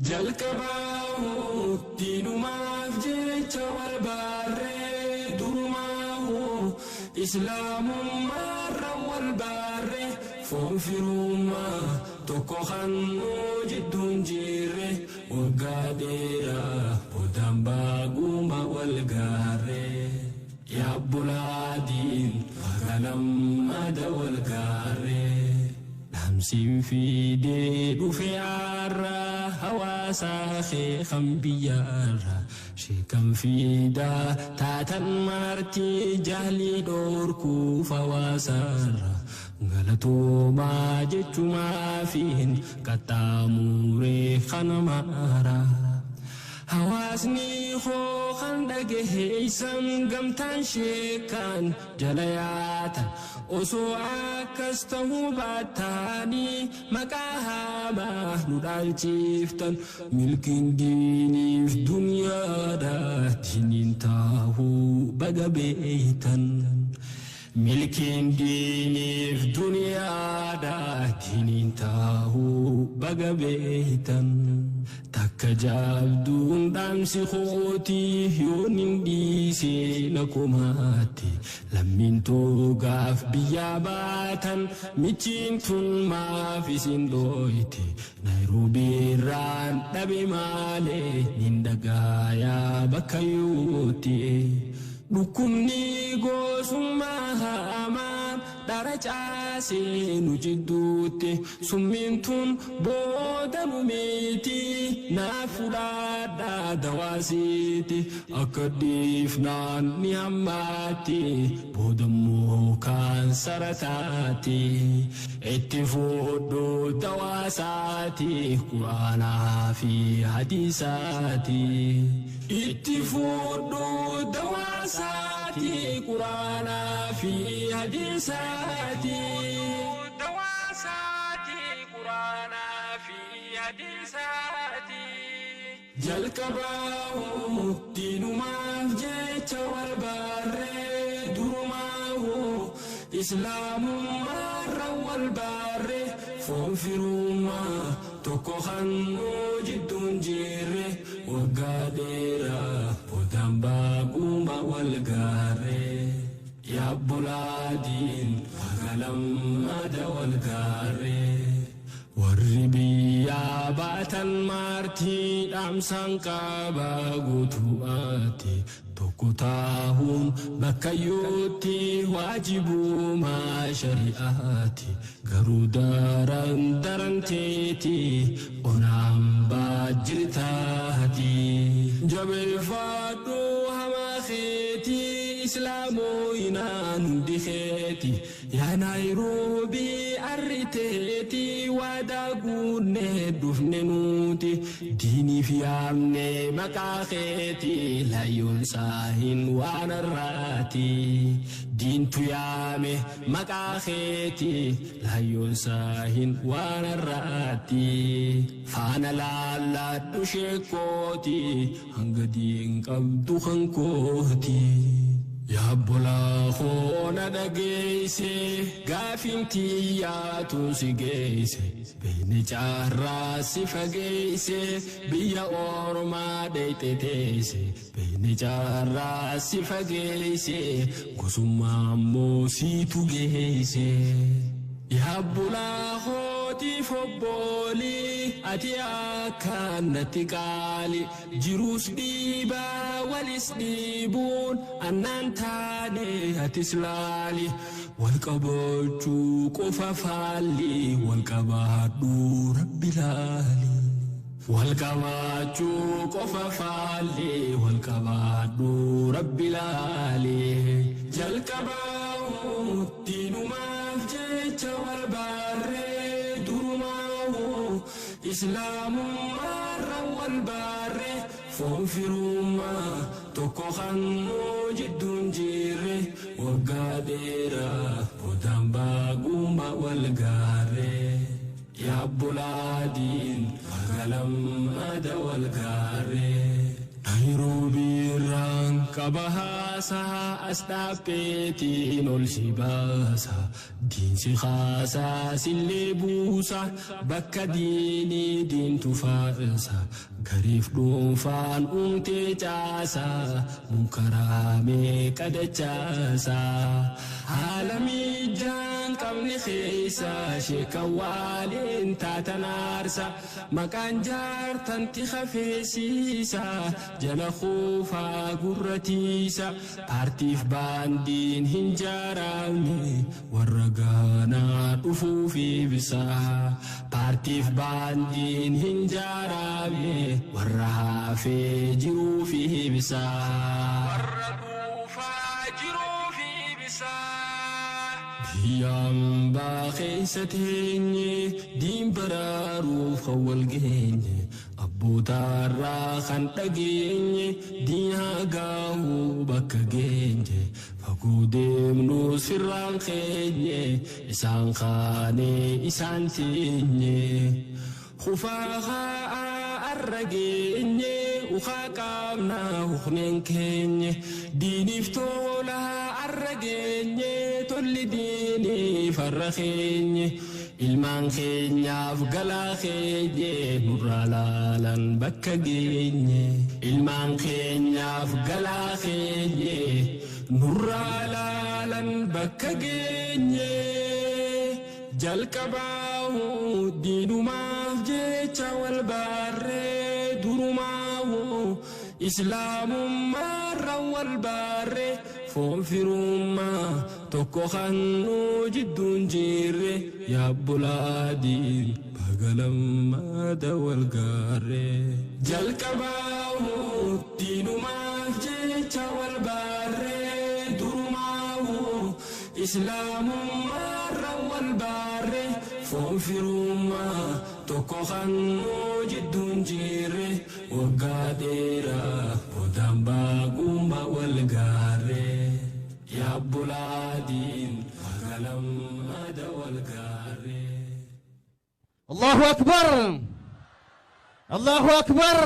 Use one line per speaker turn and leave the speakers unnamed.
Jalqabaahu diinumaaf jecha wal baarree durumaahu islaamummaarra wal baarree foon firummaa tokko hannuu jidduun jirre waggaa dheeraa boodaan baaguma wal gaarree yaabbulaadiin baga lammada wal gaarree. Dhaamsiin fiidee dhufe har'a hawaasaa sheekan biyyaarra sheekan fiidaa taatan maartii jahlii dhoorkuuf hawaasaarra galatoomaa jechumaafiin qaxxaamuree kana maara. Hawaasni koo kan dhagaheessan gamtaan sheekan jala yaatan osoo akkas ta'uu baataanii maqaa hamaa nu dhaalchiftan milkiin diiniif duniyaadha diiniin taahuu baga beeytan. Milkiin diiniif duniyaadha diiniin taahuu baga beeytan. Takka jaabduun dhaamsi kootii yoon hin dhiisee na komaatti lammiin toogaaf biyyaa baatan michiin tun maaf isin dhooyte Naayiroobiirraan dhabe maalee nin dhagaayaa bakka yuutti. Dhukkubni gosummaa hamaan dhara caasee nu jidduutti summiin tun booda nu miti naaf fudhadhaa dawaasiiti akka dhiifnaan ni hammaatti boodammoo kaansara taati itti fuudhu dawaasaati quraanaa fi hadiisaati. Itti fuudhu dawaasaati quraanaa fi hadiisaati. Dawaasaati quraanaa fi hadiisaati. Jalqabaahu diinumaaf jecha wal baarree durumaahu islaamummaarra wal baarree foon firummaa tokko hannuu jidduun jirre waggaa dheeraa boodaan baaguma wal gaarree yaabbulaadiin baga lammada wal gaarree. Warri biyyaa baatan maartii dhaamsaan qaba guutumaatti tokko taahuun bakka yootti waajibumaa shari'aati garuu daran daranteeti onaan baajjirtaati. Jabeeffadhu hamaa keetii islaamoyinaan hundi keeti yaa Naayiroobii arriteeti waadaa guunnee dhufne nuti diiniif yaamne maqaa keeti layyoon saahin waan har'aati. Diintu yaame maqaa keeti layyoon saahin waan har'aati. Faana laalladhu sheekooti hanga diin qabdu kan kooti. Yaabbolaa koona dhageesse gaafiin tiyyaatu si geesse beekni caarraa si fageesse biyya ormaa dheeyte teesse beekni caarraa si fageesse gosummaa ammoo siitu geesse. Yaabbolaa kootiif obboolii ati akkaan natti qaali jiruus dhiibaa walis dhiibuun annaan taane atis laali wal qabachuu qofa faalli wal qabaadhu rabbi laali. Wal qabaachuu qofa faalli wal qabaadhu rabbi laali. Jalqabaahu diinumaaf jecha wal baarree durumaahu islaamummaarra wal baarree foon firummaa tokko hannuu jidduun jirre waggaa dheeraa boodaan baaguma wal gaarree. Yaabbulaadiin baga lammada wal gaarree. Naayiroobiirraan qaba haasaa, as dhaabbeetiin ol si baasa. Diinsi haasaa sillee buusa, bakka diinii diintu faasa. Gariif dhuunfaan uumtee caasa, munkaraamee qadachaasa. Haala miijaan qabne keessa sheekawaaleen taatan aarsa. Maqaan jaartanti hafeesiisa, jala kuufaa gurratiisa. Paartiif baandiin hin jaaramne, warra gaanaa dhufuuf ibsa. Paartiif baandiin hin jaaramne, warra hafee jiruuf ibsa. Warra dhuufaa jiruuf ibsa. Biyya hambaa keessa teenye diin baraaruuf kan wal geenye, abbootaarraa kan dhageenye, diin haa gaahuu bakka geenye. Fagoo deemnu sirraan keenye, isaan kaanee isaan teenye. Kufaa haa arra geenye, ukaa qaabnaa hukneen keenye. Diiniif tola arra geenye, tolli diiniif har'a keenye. Ilmaan keenyaaf galaa keenye, nurraa laalan bakka geenye. Ilmaan keenyaaf galaa keenye, nurraa laalan bakka geenye. Jalqabaahu diinumaaf jecha wal baarree, durumaahu islaamummaarra wal baarree. Foon firummaa tokko kan nu jidduun jirre, yaabbulaadiin bagalammaada wal gaarree. Jalqabaahu diinumaaf jecha wal baarree, durumaahu islaamummaarra wal baarree. Foon firummaa tokko kan nu jidduun jirre, waggaa dheeraa boodaan baagummaa wal gaarree. Yaabbulaadiin bagalammaada wal gaarree.
Allahu Akbar! Allahu Akbar!